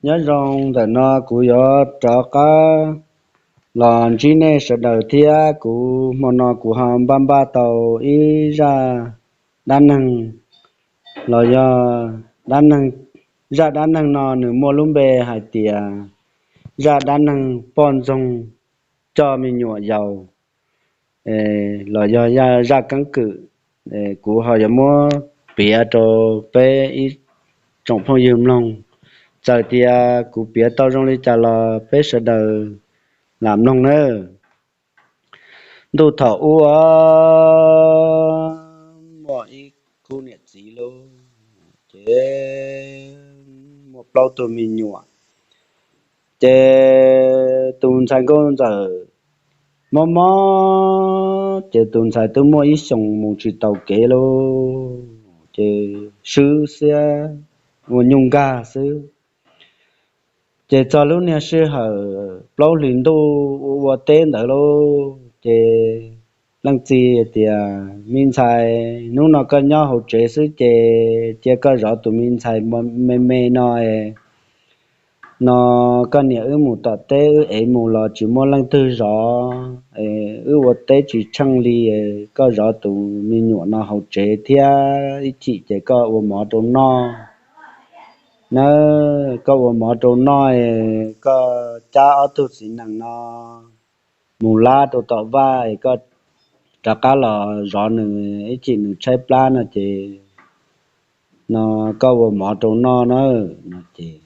Nyob zoo, ntawm no kuv yuav rov qab los ntsib nej sawv daws thiab. Kuv hmo no kuv ho npaj npaj tau ib zaj dab neeg, los yog dab neeg, zaj dab neeg no nws muaj lub npe hais tias zaj dab neeg poj ntxoog coj me nyuam yaus, los yog zaj keeb kwm. Kuv ho yuav muab piav rau peb ib tsoom phooj ywg mloog. Txawm tias kuv piav tau zoo li cas los peb sawv daws lam mloog nawb. Ntuj thaum ub muaj ib khub niam txiv lauj, ces muaj plaub tug me nyuam. Ces tus ntxhais nkauj ntxawm mob mob, ces tus ntxhais twb muaj ib xyoos mus tsis taus kev lauj, ces swb xiab ua nyuj nkag xwb. Ces txog lub niag sij hawm plaub hlis ntuj ua ua teb ntawd lauj, ces leej txiv tias, Me ntxhais, hnub no koj nyob hauv tsev xwb ces cia koj zov tus me ntxhais me me no no, koj niam wb mus tom teb wb ev mus los tsis muaj leej twg zov, wb ua teb tsis tsheej li. Koj zov tus me nyuam no hauv tsev thiab ib chim ces koj ua mov rau noj nawb. Koj ua mov rau noj, koj cab ob tug txiv nees no mus lab rau tom vaj, koj rov qab los zov nws ib chim nws tshaib plab no ces no koj ua mov rau noj na no ces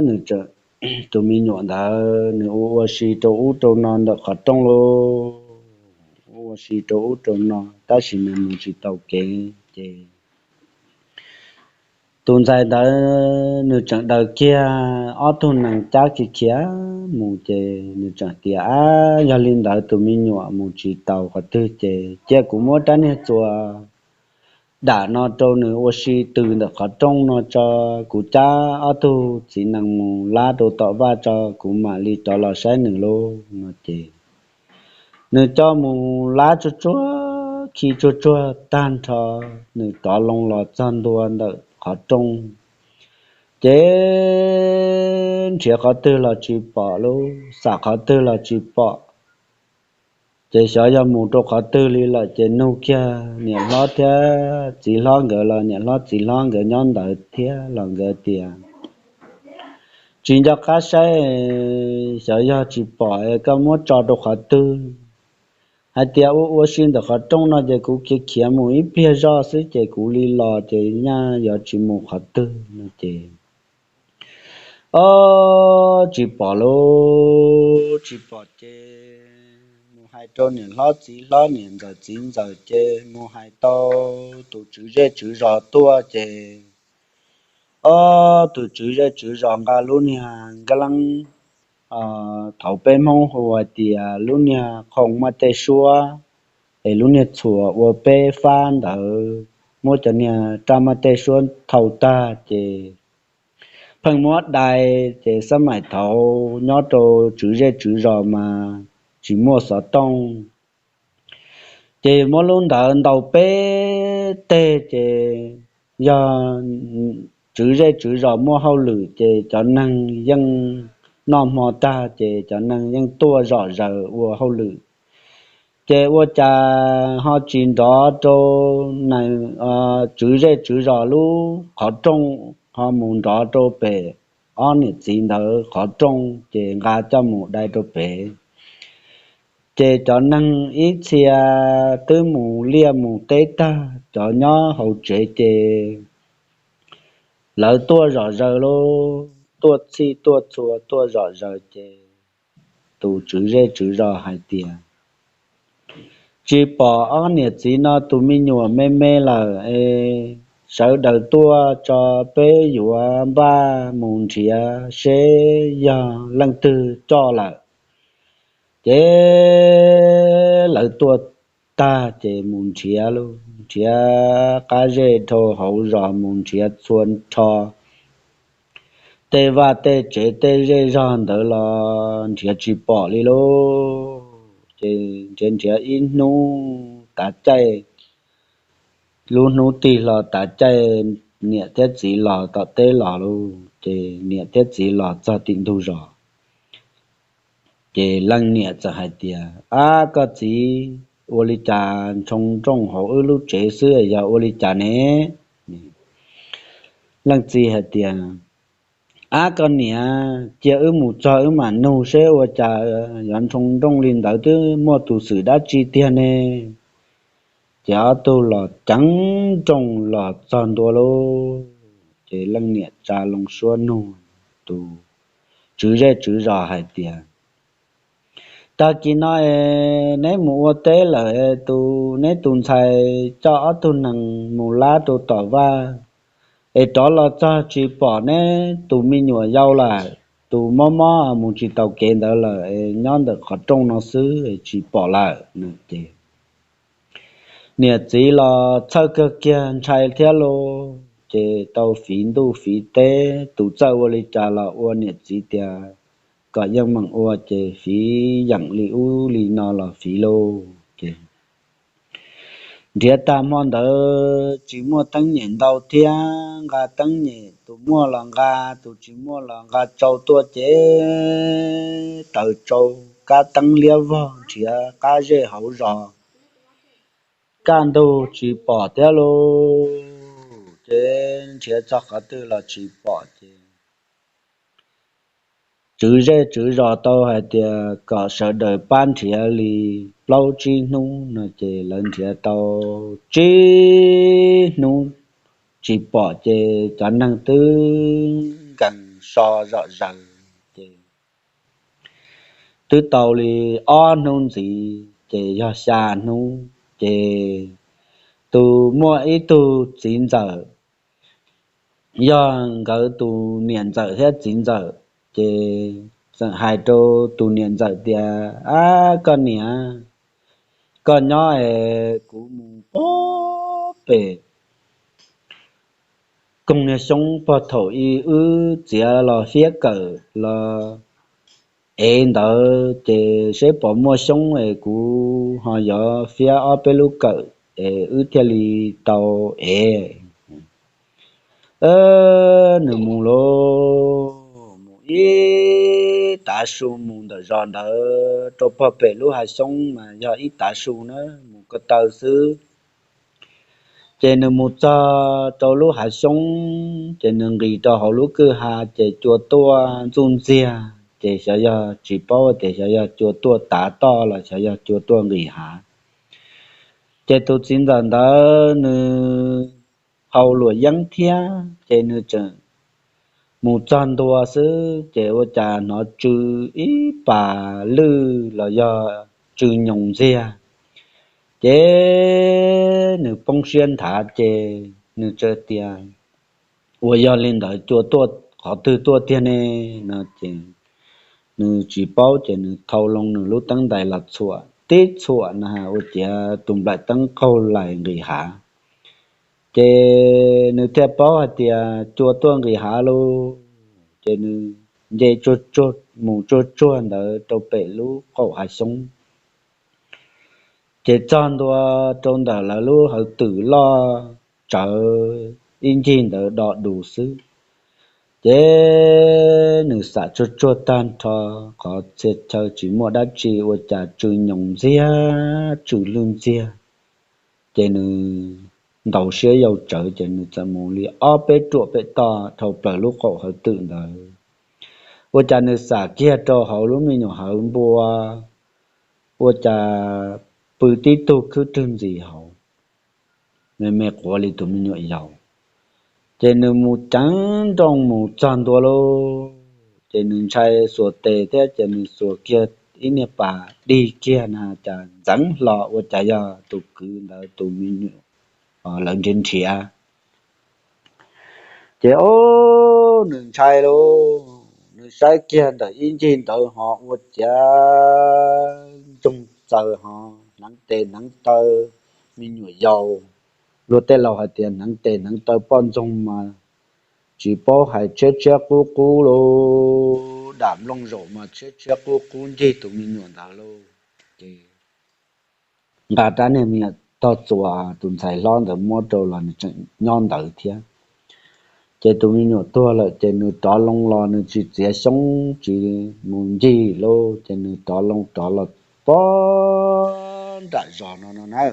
nws, tus me nyuam ntawd nws ua ua si rau ub rau no ntawm qhov rooj lauj, ua ua si rau ub rau no tab sis nws mus tsis taus kev ces tus ntxhais ntawd nws tseem daws kiag ob tug nees cab khiav khiav mus ces nws tseem tias, Ab, yog li ntawd tus me nyuam mus tsis taus qhov twg ces cia kuv muab rab niag txuas dam no rau nws ua si tws ntawm qhov rooj no tso, kuv cab ob tug txiv nees mus lab rau tom vaj tso kuv mam li rov los saib nws lauj no ces nws coj mus lab tsuag tsuag khi tsuag tsuag tag nrho, nws rov loo los txog ntua ntawm qhov rooj ces nrhiav qhov twg los tsis pom lauj, xam qhov twg los tsis pom. Ces xyov yog mus rau qhov twg li lawm ces nug kiag niam hlob thiab txiv hlob nkawd los niam hlob txiv hlob nkawd nyob ntawd thiab los nkawd tias, Tsis nco qab saib, xyov yog tsis pom koj muab tso rau qhov twg. Hais tias ua ua si ntawm qhov rooj no ces kuv khiav khiav mus ib pliag zoj xwb ces kuv li los ces nyaj yuav tsis mus qhov twg no ces, Ob, tsis pom lauj, tsis pom ces mus hais rau niam hlob txiv hlob niam ntxawm txiv ntxawm ces mus hais tau tus tswv zej tswv zos tuaj ces, ob, tus tswv zej tswv zos nqa lub niag nkab leeb, thaum peb Hmoob hu hais tias lub niag qhoo maj tej suab, es lub niag txhuas ua peb fab ntawd, muab cov niag raj maj tej suab thau tag ces pheej muab dai, ces xab maim thaud nyob rau tswv zej tswv zos mas tsis muaj xov tooj, ces muab lub ntawd ntaus peb teg ces yog tswv zej tswv zos muaj hauj lwm ces cov neeg yeej noj hmo tag ces cov neeg yeej tuaj zom zaws ua hauj lwm. Ces ua cas ho tsis nrov rau tswv zej tswv zos lub qhov rooj, ho mus nrov rau pem ob niam txiv ntawd qhov rooj ces nqa coj mus dai rau pem. Ces cov neeg ib txhia twb mus liaj mus teb tag, cov nyob hauv tsev ces lawv tuaj zom zaws lauj, tuaj txhij tuaj txhua tuaj zom zaws ces tus tswv zej tswv zos hais tias, Tsis pom ob niam txiv no tus me nyuam me me lawm es sawv daws tuaj tso peb yuav npaj mus nrhiav seb yog leej twg coj lawm. Ces lawv tuaj tag ces mus nrhiav lauj, nrhiav qab zej dhau hauv zos mus nrhiav txhua nrho tej vaj tej tsev tej zej zog ntawd los nrhiav tsis pom li lauj. Ces nrhiav nrhiav ib hnub tav caij, lub hnub tig hlo tav caij niam thiab txiv los tom teb los lauj, ces niam thiab txiv los txog tim ntug zos. Ces leej niam txawm hais tias, Ab, koj txiv, ua li cas ntshoo nrooj hauv wb lub tsev xwb, yog ua li cas ne? Leej txiv hais tias, Ab, koj niam, cia wb mus txog wb mam nug seb ua cas yuav ntshoo nrooj li ntawd, twb muaj tus xwm dab tsi tiag ne? Ces ob tug los ceev nrooj los txog ntua lauj, ces leej niam tsa loo suab nug tus tswv zej tswv zos hais tias, Tag kis no es neb mus ua teb lawm, tus, neb tus ntxhais coj ob tug nees mus lab rau tom vaj, es rov los txog tsis pom neb tus me nyuam yau lawm, tus mob mob mus tsis taus kev ntawd lawm, nyob ntawm qhov rooj no xwb tsis pom lawm no. Ces niam txiv los txhawj kawg kiag ntshai thiab lauj, ces tau fiv ntuj fiv teb, tus txawj ua li cas los ua, niam txiv tias kom yeej meem ua ces fiv yeem li ub li no los fiv lauj. Ces nrhiav tag hmo ntawd tsis muaj teeb nyem ntau thiab, nqa teeb nyem, tus muaj los nqa, tus tsis muaj los nqa tsau tuaj ces taws tsau, kab teeb liab vog, nrhiav qab zej hauv zos, kaj ntug tsis pom thiab lauj, ces nrhiav txog qhov twg los tsis pom ces tswv zej tswv zos tau hais tias kom sawv daws pab nrhiav li plaub tsib hnub no, ces lawv nrhiav tau tsib hnub tsis pom ces cov neeg twb nkees so zom zaws, ces twb tau li ob hnub ntxiv ces yog xya hnub ces tus muaj ib tug txiv ntxawm, yog nkawd tus niam ntxawm thiab txiv ntxawm, ces txawm hais rau tus niam ntxawm tias, Ab, koj niam, koj nyob es kuv mus pem koog niag xyoob pog thaum ub wb txiav los fiab kawm los ev ntawd ces seb pom muaj xyoob es kuv ho yuav fiab ob peb lub kawm es wb thiaj li tau ev. Nws mus lauj, mus ib tav su, mus ntawm zos ntawd rau pog pem lub hav xyoob mas yog ib tav su na, mus ko taw xwb. Ces nws mus txog rau lub hav xyoob ces nws nqis rau hauv lub kwj ha ces cua tuaj ntxuj ntxiag, ces xyov yog, tsis paub tias xyov yog cua tuaj tav toj los xyov yog cua tuaj nqis hav. Ces tus txiv ntxawm ntawd nws haus luam yeeb thiab ces nws tseem mus txog ntua xwb ces ua cas hnov tsw ib pas lwj los yog tsw nyoos ntxiag, ces nws poob siab nthav ces nws txawm tias, Ua yog li ntawd cua tuaj qhov twg tuaj tiag ne? No ces nws tsis paub ces nws thau loo nws lub teeb ntais los txhuam tib txhuam na ua ciav tus nplaim teeb qaug lais nqis hav. Ces nws thiaj paub hais tias cua tuaj nqis hav lauj, ces nws nce mus tsuag tsuag ntawd rau pem lub qaum hav xyoob. Ces txog ntua rau ntawm lawv lub hawv twm loj tsawv ib ncig ntawd do dus xwb. Ces nws xam tsuag tsuag tag nrho qhov txhia chaw tsis muaj dab tsi ua cas tsw nyoos ntxiag tsw lwj ntxiag. Ces nws ntaus siab yau tsawv ces nws txawm mus li ob peb ruam pem toj dhau plaws lub qaum hawv twm ntawd. Ua cas nws xam kiag rau hauv lub me nyuam hawv npua ua cas pw tib tug khwb rwg ntxis hauv, me me quav li tus me nyuam yaus. Ces nws mus ceev nrooj mus txog ntua lauj, ces nws ntshai xuas tes thiab ces nws xuas kiag ib niag pas dig kiag na cas ntxeev hlo ua cas yog tus kwv ntawd tus me nyuam lawv nrhiav nrhiav. Ces o, nws ntshai lauj, nws saib kiag ntawm ib ncig ntawd ho ua ciav ntsoog txaws ho hneev tes hneev taw me nyuam yaus. Luag tej laus hais tias hneev tes hneev taw poj ntxoog mas tsis paub hais tshiab tshiab qub qub lauj, dam nplooj zaum mas tshiab tshiab qub qub ncig tus me nyuam ntawd lauj. Ces nqa rab niag me nyuam tog txuas tus ntxhais hlob ntawd muab rau los nws tseem nyob ntawd thiab. Ces tus me nyuam tuag lawm ces nws rov loo los nws tsis txiav xyoob tsis mus ncig lauj, ces nws rov loo rov los pog nram zos no no na.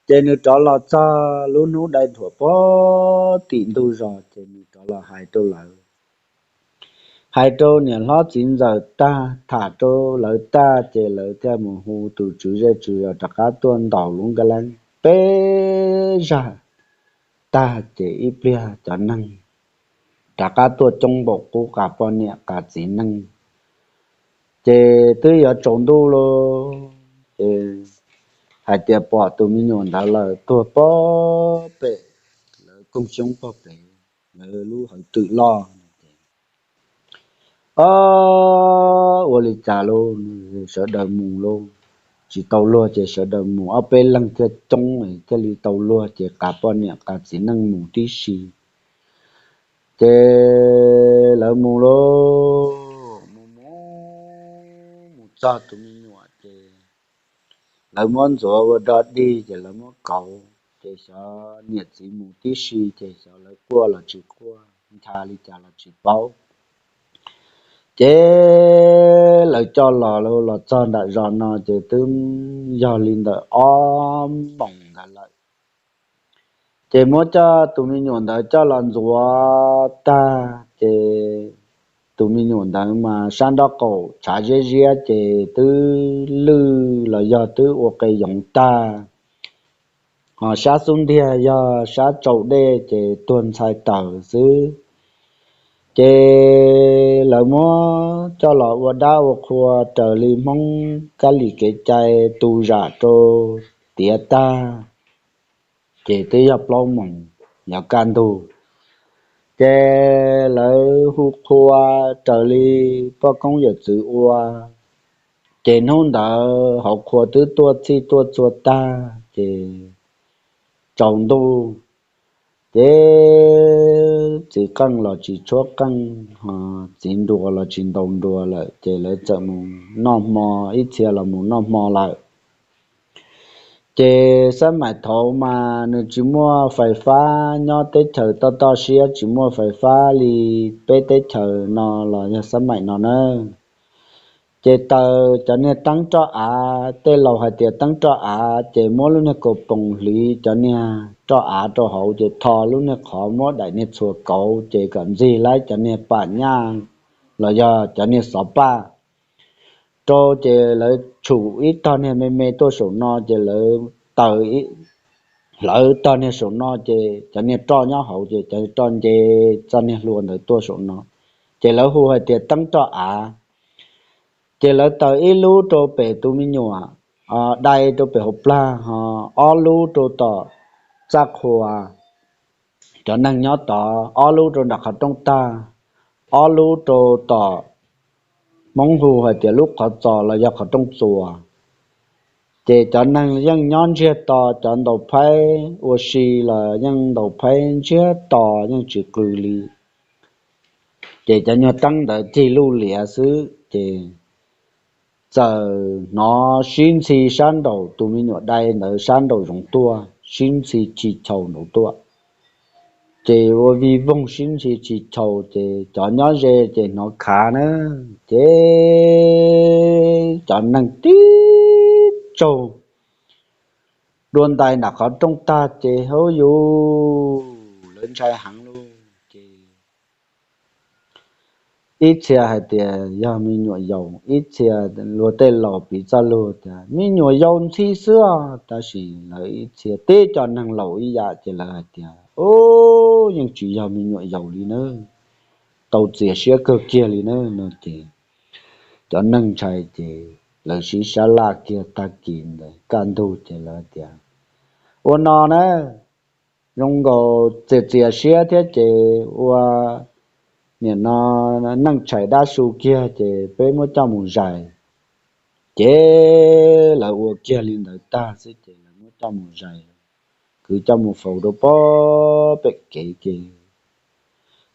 Ces nws rov los txog lub hnub dai dhuam pog tim ntug zos ces nws rov los hais rau lawv, hais rau niam hlob txiv ntxawm tag, tham rau lawv tag ces lawv thiaj mus hu tus tswv zej tswv zos rov qab tuaj ntaus lub nkaj leeb peb zag tag ces ib pliag cov neeg rov qab tuaj coob npaum qub, qas poj niam qas txiv neej. Ces twb yuav tsaus ntuj lawm ces hais tias pom tus me nyuam ntawd lawm tuag pog pem lawv koog xyoob pog pem lawv lub hawv twm loj. Ob, ua li cas lauj, sawv daws mus lauj, tsis tau luag ces sawv daws mus ob peb leeg thiaj coob thiaj li tau luag ces qas poj niam qas txiv neej mus tib si. Ces lawv mus lauj, mus mus mus txog tus me nyuam ces lawv muab ntxuav ua dog dig ces lawv muab kauv ces xyov niam txiv mus tib si ces xyov lawv quaj los tsis quaj ncha li cas los tsis paub. Ces lawv coj los los txog nram zos no ces twb yog li ntawm ob moos ntawd lawm. Ces muab coj tus me nyuam ntawd coj los ntxuav tag ces tus me nyuam ntawd mas sab nraub qaum tshav ziab ziab ces twb lwj los yog twb ua qe yoov tag, ho sab xub ntiag yog sab tsaus dej ces tuag ntxhai taws xwb. Ces lawv muab coj los ua dab ua qhua raws li Hmoob kab lis kev cai tu zam rau tiav tag ces twb yog plaub moos yuav kaj ntug. Ces lawv hu qhua raws li poj koob yawm txwv ua, ces hnub ntawd hauv qhua twb tuaj txhij tuaj txhua tag ces tsaus ntuj ces txiv qeej los tsis tshuab qeej, ho txiv nruas los tsis ntaus nruas lawm ces lawv txawm mus noj hmo, ib txhia los mus noj hmo lawm. Ces xab maim thaud mas nws tsis muaj fais fab, nyob teb chaws toj toj siab tsis muaj fais fab li peb teb chaws no los yog xab maim no na. Ces taws cov niag teeb roj av, tej laus hais tias teeb roj av, ces muab lub niag kaus poom hliv cov niag roj av rau hauv ces tho lub niag qhov muab daim niag txhuas kauv ces kom ntxig laib cov niag pam nyaj los yog cov niag xov paj rau ces lawv tshum ib tog niag me me tuaj saum no ces lawv taws hlawv tog niag saum no ces cov niag roj nyob hauv ces cov roj nce txoj niag hlua ntawd tuaj saum no, ces lawv hu hais tias teeb roj av. Ces lawv taws ib lub rau pem tus me nyuam dai rau pem hauv plag, ho ob lub rau tom txaj qhua cov neeg nyob tod, ob lub rau nram qhov rooj tag, ob lub rau tom Hmoob hu hais tias lub qhov txos los yog qhov rooj txuas. Ces cov neeg yeej nyob ntsiag to, cov ntaus phaib ua si los yeej ntaus phaib ntsiag to, yeej tsis qw li. Ces cov nyuag teeb ntawd cig luj liav xwb ces txawm hnov sib ntxhi sab nraum tus me nyuam dai ntawd sab nraum zoov tuaj, sib ntxhi chis chaus nraud tuaj. Ces ua vij voog sib ntxhi chis chaus ces cov nyob ze ces hnov khav na, ces cov neeg tib tsaug dua ntais nram qhov rooj tag ces hauv yus lawv ntshai heev lauj ces ib txhia hais tias yog me nyuam yaus, ib txhia luag tej laus piv txoj lus tias me nyuam yaus ntxhi xwb os, tab sis lawv ib txhia tib co neeg laus ib yam ces lawv hais tias u, yeej tsis yog me nyuam yaus li na, tau txias siab kawg kiag li na no ces cov neeg ntshai ces lawv sib sab laj kiag tag kis ntawd kaj ntug ces lawv tias ua no na, zoo nkaus txias txias siab thiab ces ua nim no neej tshais dab su kiag ces peb muab coj mus zais. Ces lawv ua kiag li ntawd tag xwb ces lawv muab coj mus zais, kwv coj mus faus rau pem kev ces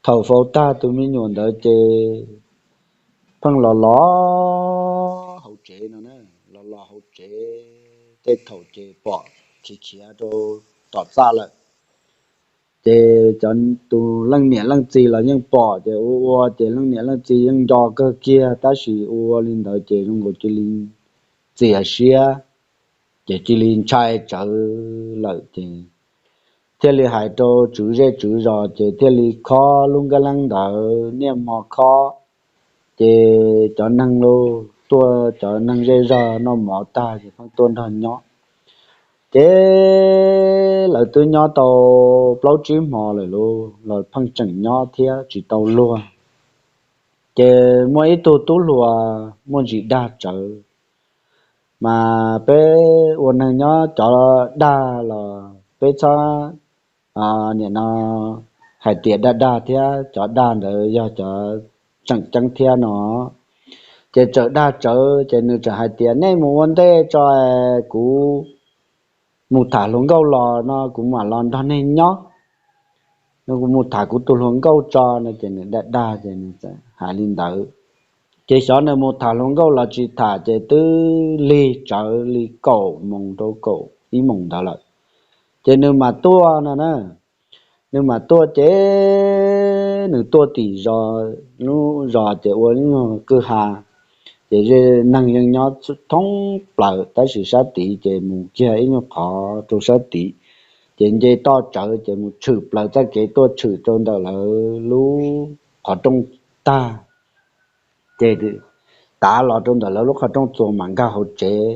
thaum faus tag tus me nyuam ntawd ces pheej los los hauv tsev no, los los hauv tsev tej thaum ces pom khiav khiav rau tom txaj lawm. Ces cov tus leej niam leej txiv los yeej pom, ces ua ua ces leej niam leej txiv yeej nco kawg kiag, tab sis ua li ntawd ces zoo nkaus cia li txias siab, ces cia li ntshai tsawv lawm ces thiaj li hais rau tswv zej tswv zos, ces thiaj li khob lub nkab leeb ntawd niaj hmo khob. Ces cov neeg los tuaj, cov neeg zej zog noj mov tag ces pheej tuaj nrog nyob. Ces lawv twb nyob tau plaub tsib hmo lawm los pheej tseem nyob thiab tsis tau luag. Ces muaj ib tug tub hluas muaj ntsis dag tsawv, mas peb ua neeg nyob cov dag los peb txhob nim no hais tias dag dag thiab, cov dag ntawd yog cov tseem ceeb thiab no. Ces txawm dag tsawv ces nws txawm hais tias nej mus ua ntej tso, kuv mus tham hluas nkauj los no kuv mam los nrog nej nyob. No kuv mus tham kuv tus hluas nkauj tso no ces nws dag dag ces nws hais li ntawd. Ces xyov nws mus tham hluas nkauj los tsis tham ces twb lig tsawv li kaum moos rau kaum ib moos ntawd lawm, ces nws mam tuaj no na. Nws mam tuaj ces nws tuaj tim zos, lub zos ces ua ib nyuag kwj ha, ces neeg yeej nyob thoob plaws tab sis sab tid ces mus kiag ib nyuag qhov rau sab tid, ces nce toj tsawv ces mus tshwm plaws txoj kev tuaj tshwm rau ntawm lawv lub qhov rooj tag, ces tav los rau ntawm lawv lub qhov rooj txuas mam nkag hauv tsev.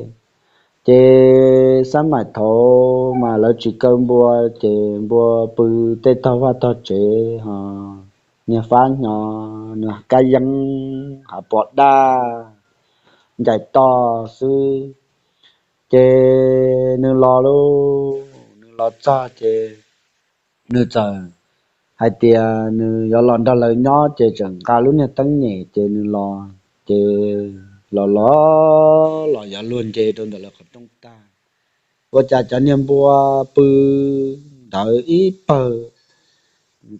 Ces xab maim thaud mas lawv tsis kaw npua, ces npua pw tej tog vaj tog tsev ho niag fab nyo, nws kab yeeb hav pos daj ncaim toj xwb. Ces nws los lauj, nws los txog ces nws txawm hais tias nws yuav los nrog lawv nyob ces txawm nqa lub niag teeb nyem ces nws los, ces los los los yuav luag nce rau ntawm lawv qhov rooj tag, ua cas cov niag npua pw ntawd ib pawg,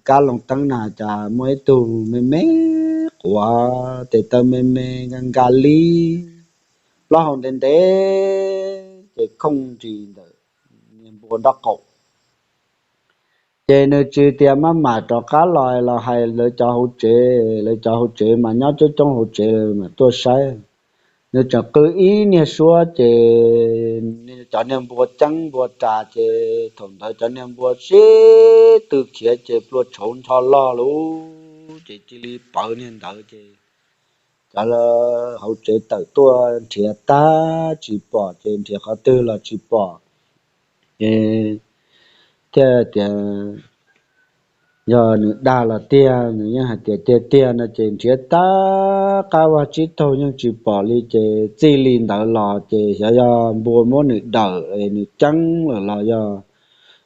kab loo teeb na cas muaj ib tug me me quav, tes taw me me nka nka li, plaub hau ntev ntev ces khooj ris ntawm niag npua nraub qaum. Ces nws tsis tias maj mam rov qab los los hais lawv cov hauv tsev, lawv cov hauv tsev mas nyob coob coob hauv tsev mas tuaj saib. Nws tseem qw ib niag suab ces cov niag npua ceeb npua ras ces thaum ntawd cov niag npua sib tw khiav ces plua tshauv ncho log lawm, ces cia li pawv niag ntawd ces cov hauv tsev tawm tuaj nrhiav tag tsis pom, ces nrhiav qhov twg los tsis pom. Ces thiaj tias yog nws dag los tiag, nws yeej hais tias tiag tiag no ces nrhiav tag qab vaj tsib taug yeej tsis pom li, ces txij li ntawd los ces xyov yog npua muab nws dawm es nws ceeb lawm los yog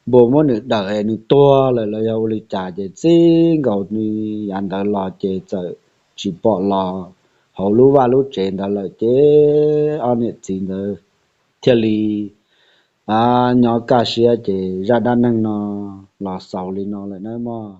npua muab nws dawm es nws tuag lawm los yog ua li cas, ces txij nkaus yav ntawd los ces txawm tsis pom los hauv lub vaj lub tsev ntawd lawm. Ces ob niam txiv ntawd thiaj li nyob kaj siab, ces zaj dab neeg no los xaus li no lawm nawb mog.